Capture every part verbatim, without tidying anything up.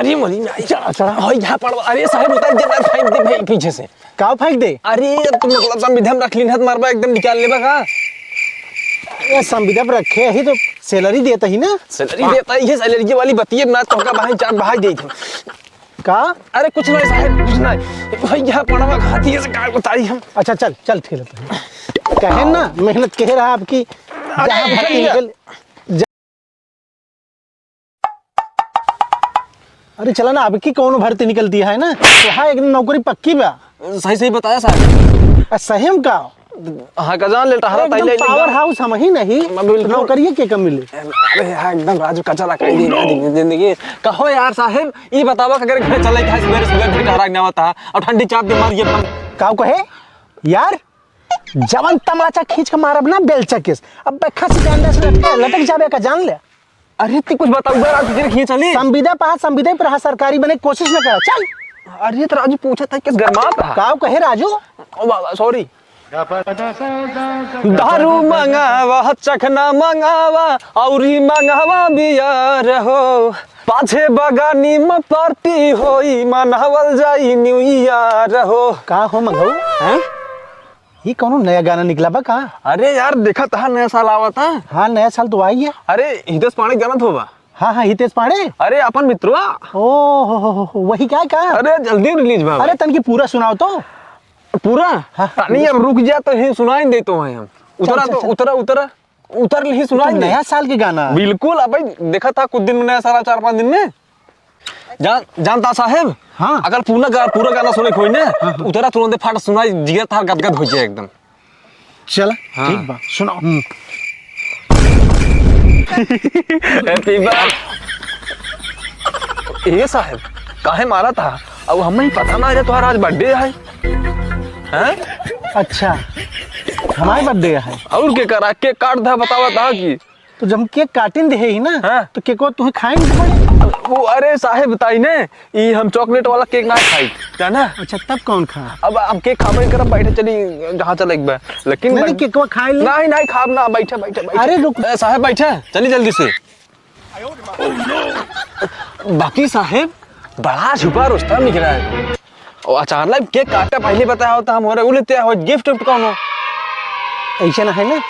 अरे मोरी माई। चढ़ा, चढ़ा। ओए, यहाँ पड़वा। अरे साहेब, उतर जा, फेंक दे भाई पीछे से। का फेंक दे? अरे, अब तू मतलब संविदा में रख लीन है, मारबा एकदम निकाल लेबा का? ये संविदा पे रखे ही तो salary देता ही ना। Salary देता ही है, salary वाली बतिये ना, तोहका बहाई चार बहाई देत हूँ। का? अरे कुछ नहीं साहेब, कुछ नहीं। भाई यहाँ पड़वा खाती है, का बताई हम। अच्छा चल, चल ठीक है। कहे ना, मेहनत कहे रहा आपकी, अरे, जहाँ भर्ती निकल निकल, अरे चला ना, अब की कौनो भर्ती निकलती है ना, तो हाँ, एक दिन नौकरी पक्की बा। सही, सही बताया साहब। आ, सही में का? हाँ, का जान ले, टहरा एकदम ताई ले, ले, power एकदम। House हम ही नहीं, मैं बिल्कुल नौकरी के कम मिले। अरे हाँ, एकदम राजू कचरा कर दी यार जिंदगी। कहो यार साहेब, ई बतावा, अगर घर चले के है, सवेरे, सवेरे घर टहरा के ना आवता, और ठंडी चाप दे मार ये अपन। का कहे? यार, जवन तमाचा खींच के मारब ना, बेलचा केस। अब खस के अंडा से लटका, लटक जाबे का, जान ले। अरे, ती कुछ बताऊ बे, रात फिर खींच चली। संविदा पहा, संविदा पर रहा, सरकारी बने कोशिश न करा। चल। अरे, तो राजू पूछा था, किस गरमात रहा? काव कहे राजू? ओ बाबा, sorry। दारू मंगावा, चखना मंगावा, औरी मंगावा बियर हो। पाछे बगानी में party होई, मनावल जाई New Year हो। का हो मंगाऊ? हैं? ई कौनो नया गाना निकला बा का? अरे यार, देखा तहा नया साल आवत है। हाँ, नया साल तो आई है। अरे, हितेश पांडे गाना तो बा। हाँ, हाँ, हितेश पांडे। अरे, अपन मित्रवा। ओ हो हो हो, वही क्या है का? अरे, जल्दी release बा अरे, भाई। तनकी पूरा सुनाओ तो। पूरा? हाँ। तानी अब रुक जा तो ही सुनाई दे तो है हम। चल, उतरा चल, तो, चल। उतरा, उतरा। उतर ही सुनाई तो दे। नया साल के गाना। बिल्कुल, अब भाई, देखा था कुछ दिन में नया साल, चार पाँच दिन में। जान, जानता साहेब, हाँ। अगर पूरा गा-, पूरा गाना सुने के होई ना, हाँ, हाँ। उतरा तुरंत फाट सुनाई, जिगर था गदगद हो जाए एकदम। चल, हाँ। ठीक बा, सुनाओ। हम्म। Happy birthday। ए साहेब, काहे मारा था? अब हमें ही पता ना है तुम्हारा आज birthday है। हैं? अच्छा, हमारे birthday है। और के करा, cake काट था, बतावा था कि तो जब हम cake काटिन दे ही ना, हाँ। तो cake वो तुम्हें खाए नहीं पड़े। वो, अरे साहेब, बताई ने, ई हम chocolate वाला cake ना खाई, जाना? अच्छा, तब कौन खा? अब हम cake खाबे करब, बैठे चली, जहाँ चले एक बार। लेकिन नहीं, नहीं, cake वो खाए ले। नहीं, नहीं, खाब ना, बैठे, बैठे, बैठे। अरे, रुक। ए, साहेब, बैठे, चली जल्दी से। बाकी साहेब, बड़ा छुपा रुस्तम निकला है। ओ, अचानक cake काटा पहले बताया होता, हम हो रहे उलते हो, gift विफ्ट कौन हो? ऐसे ना है ना?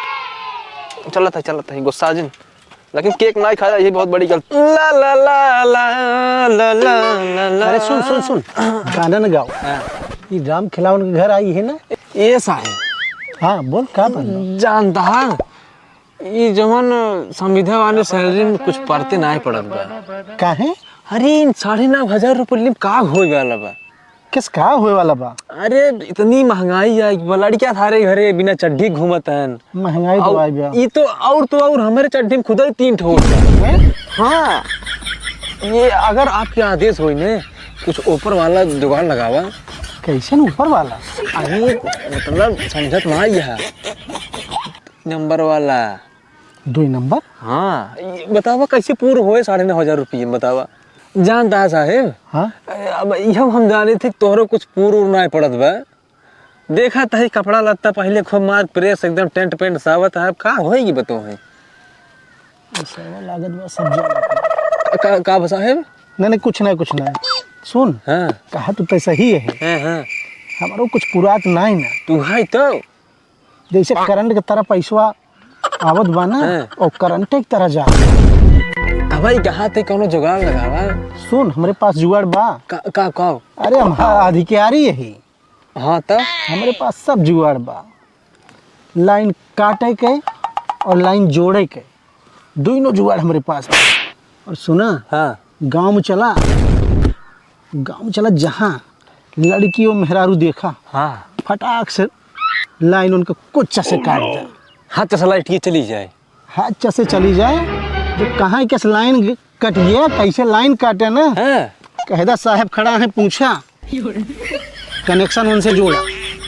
चलत है, चलत है, गुस्सा जिन। लेकिन cake ना खाया, ये बहुत बड़ी गलती। ला, ला, ला, ला, ला, ला, ला, ला। अरे सुन, सुन, सुन, गाना न गाओ। हाँ। ये राम खिलावन के घर आई है ना? ये साहेब। हाँ, बोल, का बात बा? जानता है, ई जवन संविधा वाले salary में कुछ परते नाय पड़त बा। काहे? अरे, इन साढ़े नौ हजार रुपये में का होए वाला बा? किस का होए वाला बा? अरे, इतनी महंगाई आई बा, लड़कियां थारे घरे बिना चड्ढी घूमत हन। महंगाई तो और आई बा। ई तो और तो और हमारे चड्ढी में खुदा ही तीन ठो होत बा। हैं? हाँ, ये अगर आपके आदेश होई ने, कुछ ऊपर वाला जुगाड़ लगावा। कैसन ऊपर वाला? अरे, मतलब समझत ना आई है। नंबर वाला। दुई नंबर? हाँ, ये बतावा कैसे पूर होए साढ़े नौ हजार रुपये में, बतावा। जानता है साहेब? हाँ? ए, अब इहो हम जाने थे कि तोहरो कुछ पूर उर ना पड़त बा। देखा तही कपड़ा लत्ता पहले खूब मार press एकदम tent पेंट सावत है, अब का होएगी बताओ है? लागत बा सब जगह। का, का बा साहेब? नहीं, नहीं, कुछ नहीं, कुछ नहीं। सुन, हाँ। कहा तो तै सही है। हाँ, हाँ। हमारो कुछ पुरात नहीं ना। तू है तो। जैसे करंट के तरह पैसवा आवत बा ना, हाँ। और करंटे की तरह जा। अब भाई कहाँ ते कौनो जुगाड़ लगावा? सुन, हमरे पास जुगाड़ बा। का, का, का? अरे, हम अधिकारी यही। हाँ, तब? हमरे पास सब जुगाड़ बा। लाइन काटे के और लाइन जोड़े के, दोनों जुगाड़ हमरे पास बा। और सुना, हाँ। गाँव में चला, गाँव में चला, जहाँ लड़की और मेहरारू देखा, हाँ। फटाक से लाइन उनके कुच्चा से काट दे। हाथ से लाइट ये चली जाए। हाथ से चली जाए, जो कहाँ के लाइन कट गया, कैसे लाइन काटे ना, हाँ। कह दा साहब खड़ा है, पूछा, connection उनसे जोड़ा।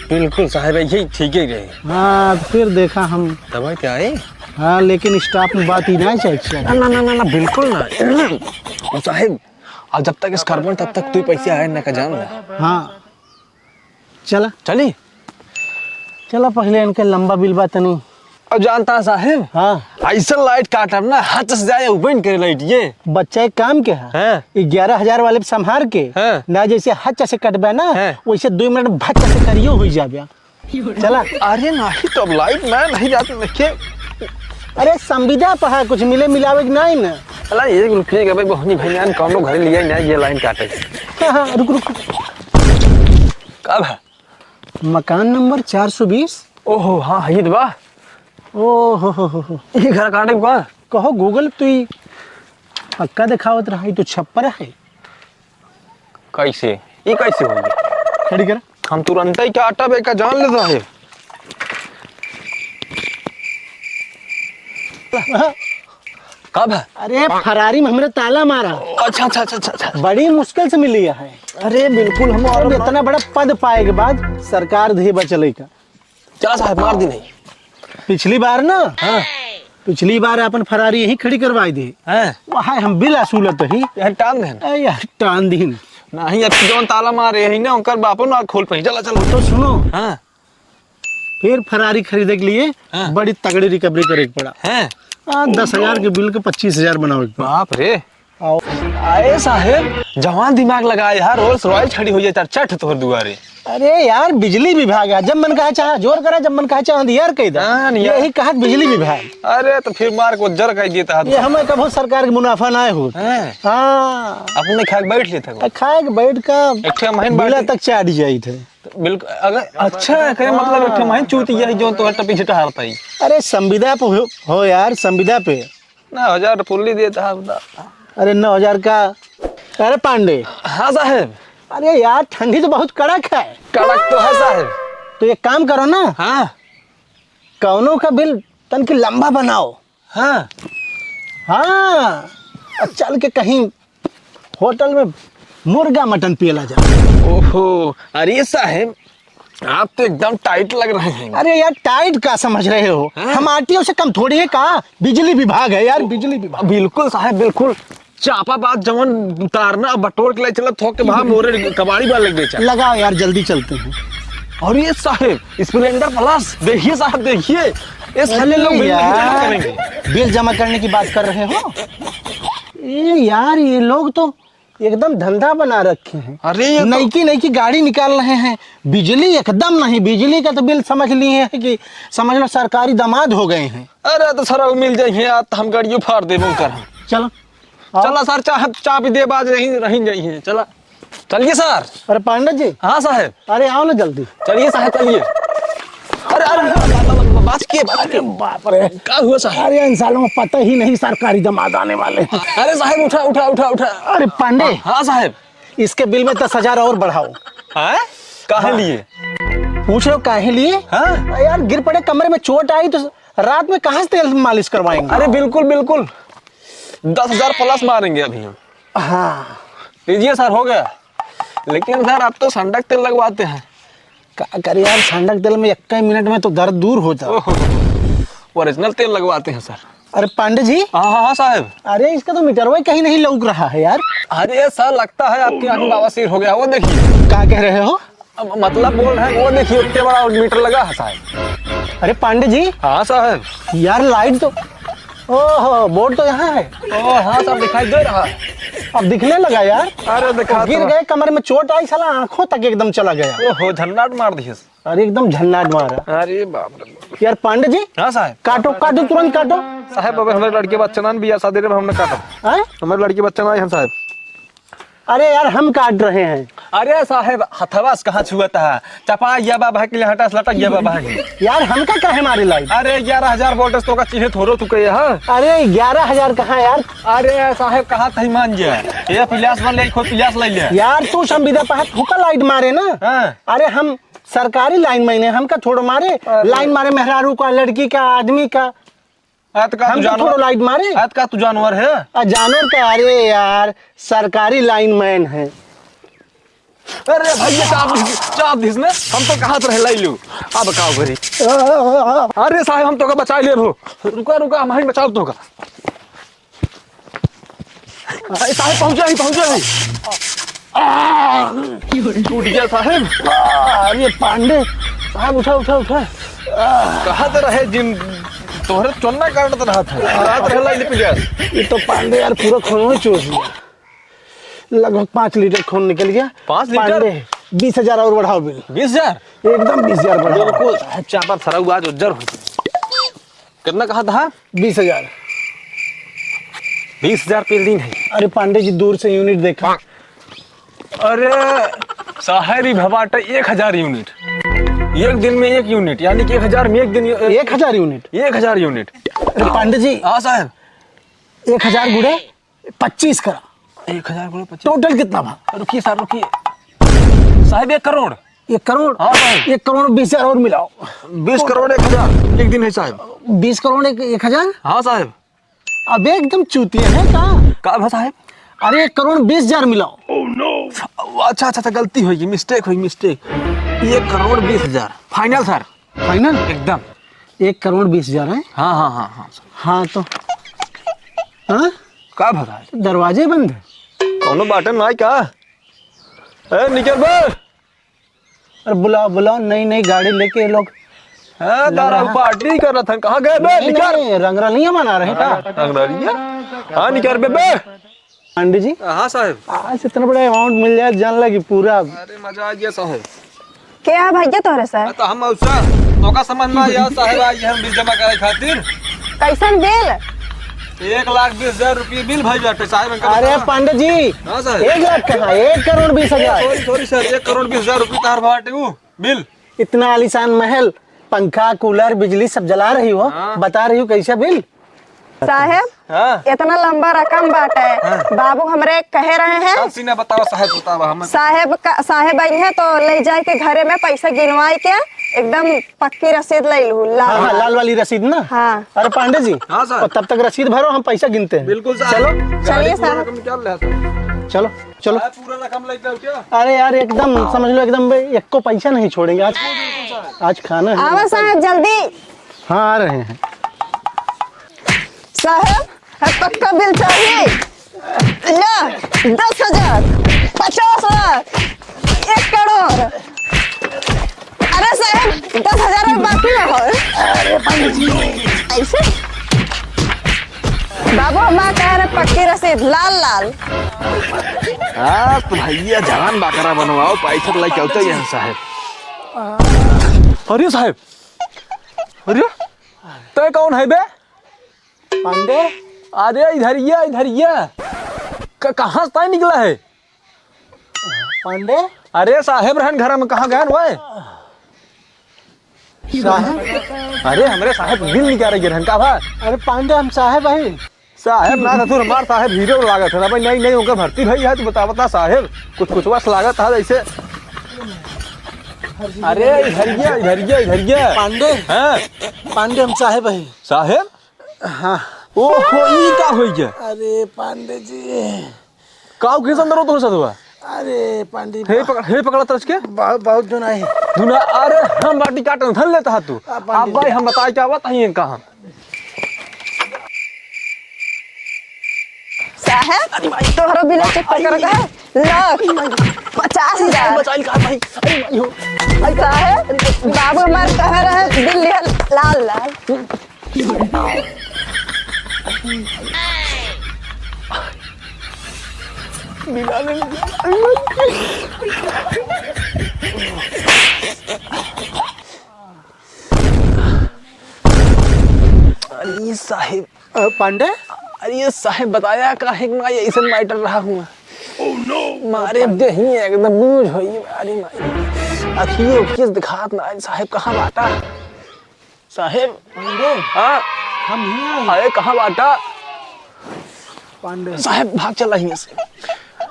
बिल्कुल साहब, यही ठीक ही रहे। हाँ, तो फिर देखा हम। दवाई क्या है? हाँ, लेकिन staff में बात ही ना चाहिए। ना, ना, ना, ना, ना, बिल्कुल ना। और साहब, और जब तक इस carbon, तब तक तू ही पैसे आए ना का जान ले। हाँ। चला। चली? चला, पहले इनके लंबा बिल बा तनी। और जानता है साहेब? हाँ। ऐसा लाइट काटब ना, हच से जाए उबैन करे लाइट ये। बच्चा एक काम के है, हाँ। ग्यारह हजार वाले पे संभार के, हाँ। ना जैसे हच से कटबे ना, हाँ। वैसे दो मिनट भच से करियो हो जाबे। चला। अरे नहीं, तो अब लाइट मैं नहीं जाते देखे। अरे संविदा पहा कुछ मिले मिलावे के नहीं ना। चला, एक रुपये के भाई, बहनी भैया ने कौनो घर लिया ना, ये लाइन काटे। हाँ, हाँ, रुक, रुक, रुक। का भा? मकान नंबर चार सौ बीस। ओहो, हाँ, है तो बा। ओहो हो हो हो। ये घर काटे के बा? कहो Google, तू ही पक्का दिखावत रहा, ये तो छप्पर है। कैसे? ये कैसे हो गया? खड़ी कर। हम तुरंत ही काटब, एका जान लेता है। कब है? अरे, फरारी में हमरे ताला मारा। अच्छा, अच्छा, अच्छा, अच्छा, अच्छा। बड़ी मुश्किल से मिली है। अरे, बिल्कुल, हम और अब इतना बड़ा पद पाए के बाद सरकार धे बचले का। चला साहब, मार दी नहीं। पिछली बार ना, हाँ। पिछली बार अपन फरारी यहीं खड़ी करवाई दी। हाँ। वहाँ हम बिल असूलत ही। यार, टान देन। ए, यार, टान दीन। नहीं, अब जौन ताला मारे ही ना, उनकर बापो ना खोल पाई। चला, चला। तो सुनो। हाँ। फिर फरारी खरीदे के लिए हाँ। बड़ी तगड़ी recovery करे के पड़ा। हाँ। हाँ, दस हजार के बिल के पच्चीस हजार बनावे के पड़ा। बाप रे। आओ। अरे साहेब, जवान दिमाग लगाए यार, Rolls Royce खड़ी हो जाए चार चट तोहर दुआरे। अरे यार, बिजली विभाग है, जब मन कहा चाह जोर करा, जब मन कहा चाह अंधियार कह दे। हाँ, नहीं यार। यही कहत बिजली विभाग। अरे तो फिर मार को जर कह देता है। ये हमें कभो सरकार के मुनाफा ना हो। हाँ। हाँ। अपने खा के बैठ लेते हो। खा के बैठ का एक ठे महीन बिला बाटी। तक चाट जाई थे। बिल्कुल, अगर अच्छा है, कहे मतलब एक ठे महीन चूतिया है जो तो टपी झिटहारता ही। अरे संविदा पे हो, हो यार, संविदा पे। नौ हजार फुल्ली देता है बता। अरे नौ हजार का। अरे पांडे। हाँ साहेब। अरे यार, ठंडी तो बहुत कड़क है। कड़क तो है साहेब। तो एक काम करो ना। हाँ। कौनो का बिल तनकी लंबा बनाओ। हाँ। हाँ। अब चल के कहीं होटल में मुर्गा मटन पियला जा। ओहो, अरे साहेब, आप तो एकदम tight लग रहे हैं। अरे यार, tight का समझ रहे हो? हाँ? हम आरटीओ से कम थोड़ी है का? बिजली विभाग है यार, बिजली विभाग। बिल्कुल साहेब, बिल्कुल। चापाबाज जवन उतारना बटोर के ले चला, थोक के वहाँ मोरे कबाड़ी वाले लग बेचा। लगाओ यार, जल्दी चलते हैं। अरे साहेब, Splendor Plus देखिए साहब, देखिए। ये साले लोग बिल नहीं जमा करेंगे। बिल जमा करने की बात कर रहे हो? ए यार, ये लोग तो एकदम धंधा बना रखे हैं। अरे ये तो नई की नई की गाड़ी निकाल रहे हैं, बिजली एकदम नहीं। बिजली का तो बिल समझ लिए हैं कि समझ लो सरकारी दामाद हो गए हैं। अरे तो सर, मिल जाइए यार, तो हम गाड़ियों फाड़ देबो कर हम। चलो, आओ। चला सर, चाह, चाह भी दे, बाज रही, रही जाइए, चला। चलिए सर। अरे पांडे जी। हाँ साहेब। अरे आओ ना जल्दी। चलिए साहेब, चलिए। अरे, अरे, अरे, अरे, अरे, बाज के, बाज के। अरे बाप रे। का हुआ साहेब? अरे इन सालों में पता ही नहीं सरकारी दामाद आने वाले हैं। अरे साहेब, उठा, उठा, उठा, उठा। अरे पांडे। हाँ, हाँ साहेब। इसके बिल में दस हजार और बढ़ाओ। हैं? काहे लिए? पूछ रहे हो काहे लिए? हाँ। अरे यार, गिर पड़े, कमरे में चोट आई तो रात में कहाँ से तेल मालिश करवाएंगे? अरे बिल्कुल, बिल्कुल। दस हजार plus मारेंगे अभी हम। हाँ। लीजिए सर, हो गया। लेकिन सर, आप तो संडक तेल लगवाते हैं। का करे यार, संडक तेल में इक्कीस मिनट में तो दर्द दूर हो जाता। ओहो, original तेल लगवाते हैं सर। अरे पांडे जी। हाँ, हाँ, हाँ साहब। अरे इसका तो मीटरवा ही कहीं नहीं लौक रहा है यार। अरे सर, लगता है आपकी आँख में बवासीर हो गया, वो देखिए। क्या कह रहे हो? अब मतलब बोल रहे हैं, वो देखिए, इतने बड़ा मीटर लगा है साहब। अरे पांडे जी। हाँ साहब। यार लाइट तो, ओहो, बोर्ड तो यहाँ है। ओ हाँ साहब, दिखाई दे रहा है। अब दिखने लगा यार। अरे दिखा तो गिर तो। गए, कमर में चोट आई, साला आंखों तक एकदम चला गया। ओहो, झन्नाट मार दिए। अरे एकदम झन्नाट मारा। अरे बाप रे बाप। यार पांडे जी। हाँ साहब। काटो, काटो, तुरंत काटो। साहब, अब हमारे लड़के बच्चा ना बिया शादी रे, हमने काटो। हाँ? हमारे लड़के बच्चा ना है साहब। अरे यार, हम काट रहे हैं। अरे साहेब, हथवा से कहाँ छुअत है? चपा गया बा भाई के लिए, हटा से लटक गया बा भाई। यार, हमका काहे मारे लाई? अरे, ग्यारह हजार voltage तो का चीहे थोड़ो तू कहे, हाँ? अरे, ग्यारह हजार कहाँ यार? अरे साहेब, कहा तही मान जा। ये पिलास बन ले, खुद पिलास ले ले। यार, तू संविदा पहत हुका लाइट मारे ना। हाँ। अरे, हम सरकारी लाइन मैन है, हमका थोड़ो मारे। अरे। लाइन मारे मेहरारू का, लड़की का, आदमी का। आज का तू हम तो जानवर, थोड़ो लाइट मारे। आज का तू जानवर है? आ, जानवर का? अरे यार, सरकारी लाइन मैन है। अरे भैया, चाप दिस, चाप दिस ने, हम तो कहा रहे लाई लो। अब का करी? अरे साहब, हम तो का बचा ले हो। रुका, रुका, हम ही बचाओ तो का। अरे साहब, पहुंचा ही, पहुंचा ही। आ, टूट गया साहब। आ, अरे पांडे। साहब, उठा, उठा, उठा। आ। कहा तो रहे जिन तोहरे चोन्ना काटत रहत है, रात रहला इले पिलिया। ये तो पांडे यार पूरा खून में चूस लिया, लगभग पाँच लीटर खून निकल गया। पाँच लीटर? पांडे, बीस हजार और बढ़ाओ बिल। बीस हजार? एकदम बीस हजार बढ़ाओ। बिल्कुल साहब, चापा सरऊ आज उज्जर हो। कितना कहा था? बीस हजार। बीस हजार पे दिन है। अरे पांडे जी, दूर से यूनिट देखा। अरे साहब, ई भवाटा एक हजार यूनिट, एक दिन में एक यूनिट, यानी कि एक हजार में एक दिन। एक हजार यूनिट? एक हजार यूनिट। अरे पांडे जी, हाँ साहब। एक हजार गुड़े पच्चीस करा। एक हजार गुड़े पच्चीस। टोटल कितना भा? रुकिए साहब, रुकिए। साहब, एक करोड़। एक करोड़? हाँ साहब। एक करोड़ बीस हजार और मिलाओ। बीस करोड़ एक हजार एक दिन है साहब। बीस करोड़ एक, एक हजार? हाँ साहब। अबे एकदम चूतिया है का? का भा साहब? अरे एक करोड़ बीस हजार मिलाओ। अच्छा, अच्छा, अच्छा, गलती होगी, मिस्टेक होगी, मिस्टेक। एक करोड़ बीस हजार। फाइनल सर। फाइनल? एकदम। एक करोड़ बीस हजार है? हाँ, हाँ, हाँ, हाँ। हाँ तो। हाँ? का भा साहब? दरवाजे बंद है। कौनो बटन ना है का? ए, निकल बे। अरे बुलाओ, बुलाओ, नई, नई गाड़ी लेके ये लोग हाँ, लग दारा रहा है। पार्टी कर रहा था। कहाँ गए बे? नहीं, निकल। नहीं, रंगरलिया मना रहे का? रंगरलिया? हाँ, निकल बे, बे। पांडे जी, हाँ साहब। आज इतना बड़ा अमाउंट मिल जाए, जान लगी पूरा। अरे, मजा आ गया साहब। क्या है भैया तोहरे सर? हाँ, तो हम उसका, तोका समझ में आया साहब, आज हम बिल जमा करे खातिर। कैसन बिल? एक लाख बीस हजार रुपये बिल भाई बाटे साहब, इनका अरे बताओ। पांडे जी, हाँ सर। एक लाख कहाँ, एक करोड़ बीस हजार। सॉरी, सॉरी सर, एक करोड़ बीस हजार रुपये तार बाटे वो बिल। इतना आलीशान महल, पंखा, कूलर, बिजली सब जला रही हो, हाँ। बता रही हो कैसा बिल? साहेब, हाँ। इतना लंबा रकम बाटे, हाँ। बाबू हमरे कहे रहे हैं। कब सीना बताओ साहेब, बताओ हम। साहेब का, साहेब आई हैं तो ले जाए के घरे में पैसा गिनवाए के एकदम पक्की रसीद ले लू, लाल हाँ, हाँ, वाली। लाल वाली रसीद ना। हाँ। अरे पांडे जी, हाँ सर। और तब तक रसीद भरो, हम पैसा गिनते हैं। बिल्कुल सर। चलो। चलिए गाड़ी पूरा सर। रकम निकाल ले सर। चलो, चलो। साहब, पूरा रकम लेके आओ क्या? अरे यार, एकदम समझ लो, एकदम बे, एको पैसा नहीं छोड़ेंगे आज। बिल्कुल, बिल्कुल सर। आज खाना है। आवा साहब, जल्दी। हाँ, आ रहे हैं। साहब, है पक्का बिल चाहिए। ला, दस हजार, पचास हजार, एक करोड़। अरे साहब, दस हजार में बाकी ना हो। अरे पंडित जी। ऐसे? बाबू, हमार कहे रहे पक्की रसीद, लाल लाल। आज तो भैया जान बकरा बनवाओ, पैसा तो लेके आते हैं साहब। अरे साहब, अरे, तय कौन है बे? पांडे? अरे इधरिया, इधरिया। क-, कहाँ से तय निकला है? पांडे? अरे साहेब रहन घर में, कहाँ गए वह? साहेब? अरे हमरे साहेब बिल निकाले गिरहन का भा? अरे पांडे हम साहेब हई। साहेब ना ससुर हमार साहेब हीरो लागत है ना भाई, नहीं नहीं उनका भर्ती भई है तो बता बता साहेब कुछ कुछ वस लागत है जैसे। अरे इधरिया इधरिया इधरिया। पांडे? हाँ। पांडे हम साहेब हई। साहेब? हाँ। ओहो, ई का होई गया? अरे पांडे जी। काऊ के अंदर हो तो सदवा? अरे पांडे जी, हे पकड़, हे पकड़ा तरस के? बहुत, बहुत दुनाई। दुना, अरे हम बाटी काटन धन लेता है तू। आ, पांडे अब भाई जी। हम बताए क्या बात है इनका हम। साहेब, अरे भाई। तोहरो बिल चेक कर कर कहा? लाख पचास हजार। बचाइल का भाई? अरे भाई हो। साहेब, बाबू हमार कह रहे बिल लिया लाल लाल। अरे साहेब। अ, पांडे? अरे साहेब, बताया काहे कि मैं ऐसन मैटर रहा हूँ। मारे देही एकदम बूझ होई। अरे माई, अखिए उखिए दिखात ना। साहेब कहाँ बाटा? साहेब। पांडे। हाँ। हम हियाँ। अरे कहाँ बाटा? पांडे। साहेब भाग चला हियाँ से।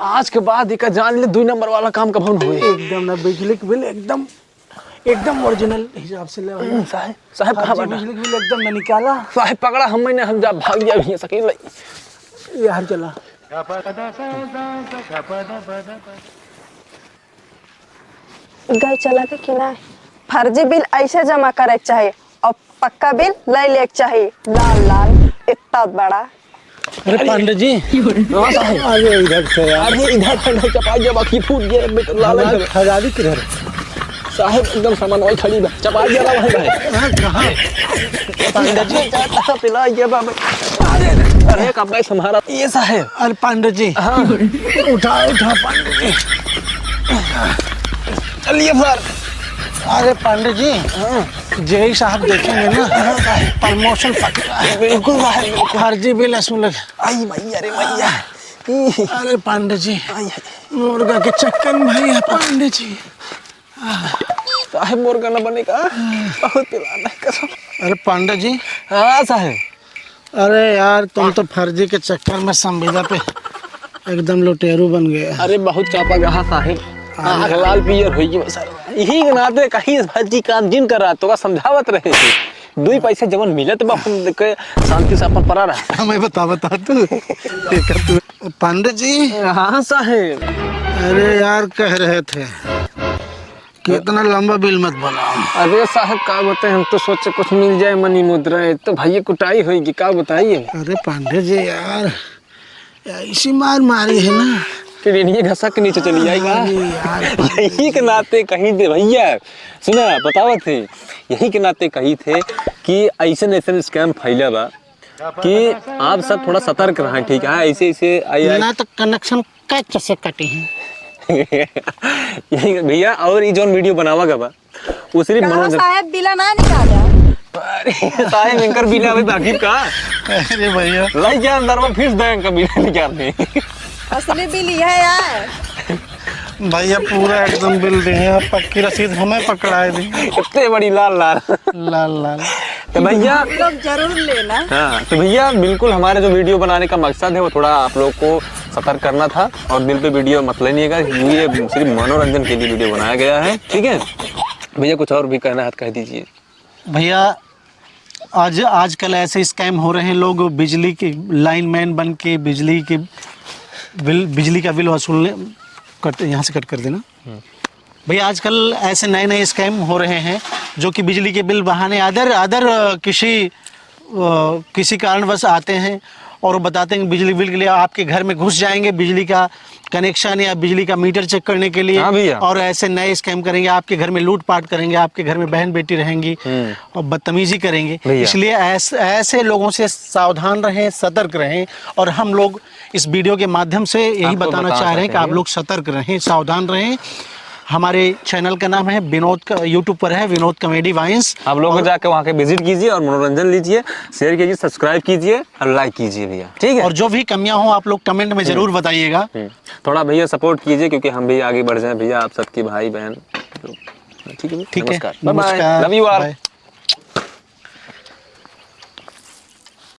आज के बाद एका जान ले, दुई नंबर वाला काम कभो न होए। एकदम ना, बिजली के बिल एकदम, एकदम ओरिजिनल हिसाब से ले भाई। हम्म, साहेब, साहेब कहाँ फर्जी बाटा? बिजली के बिल एकदम ना निकाला। साहेब पकड़ा हम, मैंने हम जा भाग गया हियाँ से अकेले। यार चला। गए चला के कि ना, फर्जी बिल ऐसे जमा करे के चाही और पक्का बिल ले ले के चाही, लाल लाल इतना बड़ा। अरे पांडे जी। हाँ साहब। अरे इधर से यार। अरे इधर से, इधर चपा गया, बाकी फूट गया, बेटा, लाल हालात इधर। खराबी किधर? साहेब, एकदम सामान वही खड़ी बा। चपा दिया ना वही भाई। हाँ, कहाँ? पांडे जी, जाता पिला गया बाबा। अरे, अरे, का भाई तुम्हारा? ये साहेब। अरे, पांडे जी। हाँ। उठा, उठा, पांडे जी। चलिए सर। अरे, पांडे जी। हाँ। जेई साहब देखेंगे ना, promotion पक्का है। बिल्कुल साहेब, बिल्कुल। फर्जी बिल असुल। आई मैया रे मैया। अरे, पांडे जी। आई, आई। मुर्गा के चक्कर में भैया, पांडे जी। साहेब, मुर्गा न बने का? बहुत पिलाना है कसम। अरे पांडे जी। हाँ साहेब। अरे यार, तुम तो फर्जी के चक्कर में संविदा पे एकदम लुटेरू बन गए। अरे बहुत चापा गहा साहेब। अरे। आँख लाल पीयर होई गई बस। यही के नाते कहीं फर्जी काम जिन कर रहा तो का समझावत रहे थे। दुई पैसे जवन मिलत बा, अपन के शांति से अपन परा रहा। हमें बता, बता तू। देखा तू। पांडे जी। हाँ साहेब। अरे यार, कह रहे थे कि इतना लंबा बिल मत बनाओ। अरे साहेब, का बताए, हम तो सोचे कुछ मिल जाए मनी मुद्रा, एक तो भैया कुटाई होई कि का बताइए। अरे पांडे जी यार, ऐसी मार मारी है ना। कि रेनिये घसा के नीचे चली जाएगा। अरे यार। यही के नाते कही थे भैया, सुना बतावत थे, यही के नाते कही थे कि ऐसन ऐसन scam फैला बा कि आप सब थोड़ा सतर्क रहें, ठीक है? ऐसे ऐसे आई, आई ना तो connection कट से कटी है। यही भैया, और ये जौन video बनावा गवा, वो सिर्फ कहाँ मनोरंजन। साहेब बिला ना निकाला? अरे साहेब, इनकर बिला अभी बाकी का? अरे भैया। लाई क्या अंदर में फीस दे, इनका बिला निकाल दे। असली बिल यह है यार। भैया पूरा एकदम बिल दे हैं, पक्की रसीद हमें पकड़ाए दी। इतने बड़ी लाल लाल। लाल लाल। तो भैया हम लोग जरूर लेना। हाँ, तो भैया बिल्कुल हमारे जो video बनाने का मकसद है वो थोड़ा आप लोग को सतर्क करना था और दिल पे video मत लेनिएगा, ये सिर्फ मनोरंजन के लिए video बनाया गया है, ठीक है? भैया कुछ और भी कहना है तो कह दीजिए। भैया आज, आजकल ऐसे scam हो रहे हैं, लोग बिजली के lineman बन के बिजली के बिल, बिजली का बिल वसूलने, कट, यहाँ से कट कर देना। हम्म। भैया आजकल ऐसे नए नए scam हो रहे हैं जो कि बिजली के बिल बहाने other, other, अ, किसी, अ, किसी कारणवश आते हैं और बताते हैं कि बिजली बिल के लिए आपके घर में घुस जाएंगे, बिजली का connection या बिजली का meter check करने के लिए। हाँ भैया। और ऐसे नए scam करेंगे, आपके घर में लूटपाट करेंगे, आपके घर में बहन बेटी रहेंगी हम्म। और बदतमीजी करेंगे। भैया। इसलिए ऐस-, ऐसे लोगों से सावधान रहें, सतर्क रहें। और हम लोग इस video के माध्यम से यही आपको बताना बताना चाह रहे हैं चाहते कि आप हैं। लोग सतर्क रहें, सावधान रहें। हमारे channel का नाम है विनोद का, YouTube पर है विनोद Comedy Vines। आप लोग और जाके वहाँ के visit कीजिए और मनोरंजन लीजिए, share कीजिए, subscribe कीजिए और like कीजिए भैया, ठीक है? और जो भी कमियां हों आप लोग comment में हम्म। जरूर बताइएगा। हम्म। थोड़ा भैया support कीजिए क्योंकि हम भी आगे बढ़ जाएं भैया, आप सबके भाई बहन। ठीक है, ठीक है। नमस्कार। Bye bye। नमस्कार। Love you all। Bye।